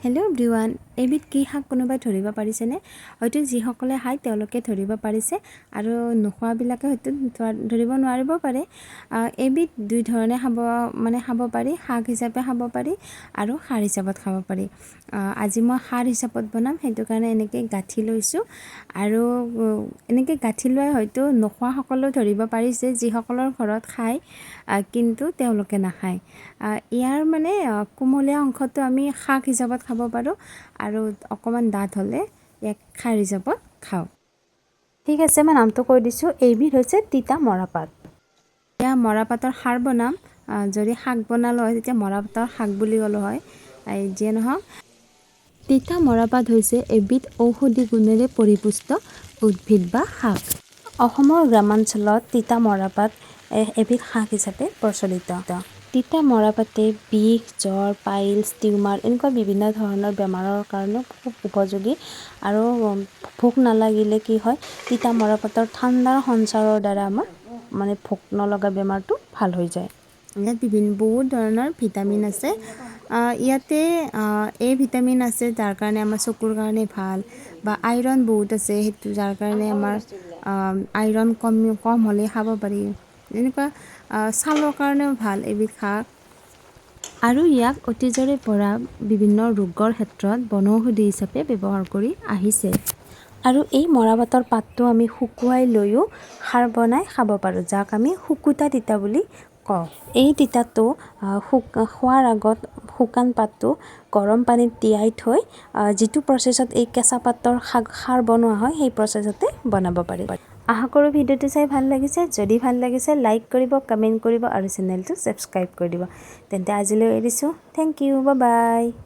Hello' everyone, এইবিধ কি শাক কোনোবাই ধৰিব পাৰিছেনে? হয়তো যিসকলে খায় তেওঁলোকে ধৰিব পাৰিছে আৰু নোখোৱাবিলাকে হয়তো ধৰিব নোৱাৰিব পাৰে। এইবিধ দুই ধৰণে খাব, মানে খাব পাৰি, শাক হিচাপে খাব পাৰি আৰু খাৰ হিচাপত খাব পাৰি। আজি মই খাৰ হিচাপত বনাম, সেইটো কাৰণে এনেকৈ গাঁঠি লৈছোঁ। আৰু এনেকৈ গাঁঠি লোৱাই হয়তো নোখোৱাসকলেও ধৰিব পাৰিছে, যিসকলৰ ঘৰত খায় কিন্তু তেওঁলোকে নাখায়। ইয়াৰ মানে কুমলীয়া অংশটো আমি শাক হিচাপত খাব পাৰোঁ আৰু অকণমান ডাঠ হ'লে ইয়াক খাৰ হিচাপত খাওঁ। ঠিক আছে, মই নামটো কৈ দিছোঁ, এইবিধ হৈছে তিতা মৰাপাত। এতিয়া মৰাপাতৰ খাৰ বনাম। যদি শাক বনালোঁ হয় তেতিয়া মৰাপাতৰ শাক বুলি ক'লোঁ হয়। যিয়ে নহওক, তিতা মৰাপাত হৈছে এবিধ ঔষধি গুণেৰে পৰিপুষ্ট উদ্ভিদ বা শাক। অসমৰ গ্ৰামাঞ্চলত তিতা মৰাপাত এবিধ শাক হিচাপে প্ৰচলিত। তিতা মৰাপাতে বিষ, জ্বৰ, পাইলছ, টিউমাৰ এনেকুৱা বিভিন্ন ধৰণৰ বেমাৰৰ কাৰণেও খুব উপযোগী। আৰু ভোক নালাগিলে কি হয়, তিতা মৰাপাতৰ ঠাণ্ডাৰ সঞ্চাৰৰ দ্বাৰা আমাৰ মানে ভোক নলগা বেমাৰটো ভাল হৈ যায়। ইয়াত বিভিন্ন বহুত ধৰণৰ ভিটামিন আছে। ইয়াতে এ ভিটামিন আছে, যাৰ কাৰণে আমাৰ চকুৰ কাৰণে ভাল, বা আইৰণ বহুত আছে, সেইটো যাৰ কাৰণে আমাৰ আইৰণ কম কম হ'লে খাব পাৰি। এনেকুৱা ছালৰ কাৰণেও ভাল এইবিধ শাক। আৰু ইয়াক অতীজৰে পৰা বিভিন্ন ৰোগৰ ক্ষেত্ৰত বনৌষধি হিচাপে ব্যৱহাৰ কৰি আহিছে। আৰু এই মৰাপাতৰ পাতটো আমি শুকুৱাই লৈও খাৰ বনাই খাব পাৰোঁ, যাক আমি শুকুতা তিতা বুলি কওঁ। এই তিতাটো খোৱাৰ আগত শুকান পাতটো গৰম পানীত তিয়াই থৈ যিটো প্ৰচেছত এই কেঁচা পাতৰ শাক খাৰ বনোৱা হয়, সেই প্ৰচেছতে বনাব পাৰি। আশা কৰোঁ ভিডিঅ'টো চাই ভাল লাগিছে। যদি ভাল লাগিছে, লাইক কৰিব, কমেণ্ট কৰিব আৰু চেনেলটো ছাবস্ক্ৰাইব কৰি দিব। তেন্তে আজিলৈ এৰিছোঁ। Thank U, bye.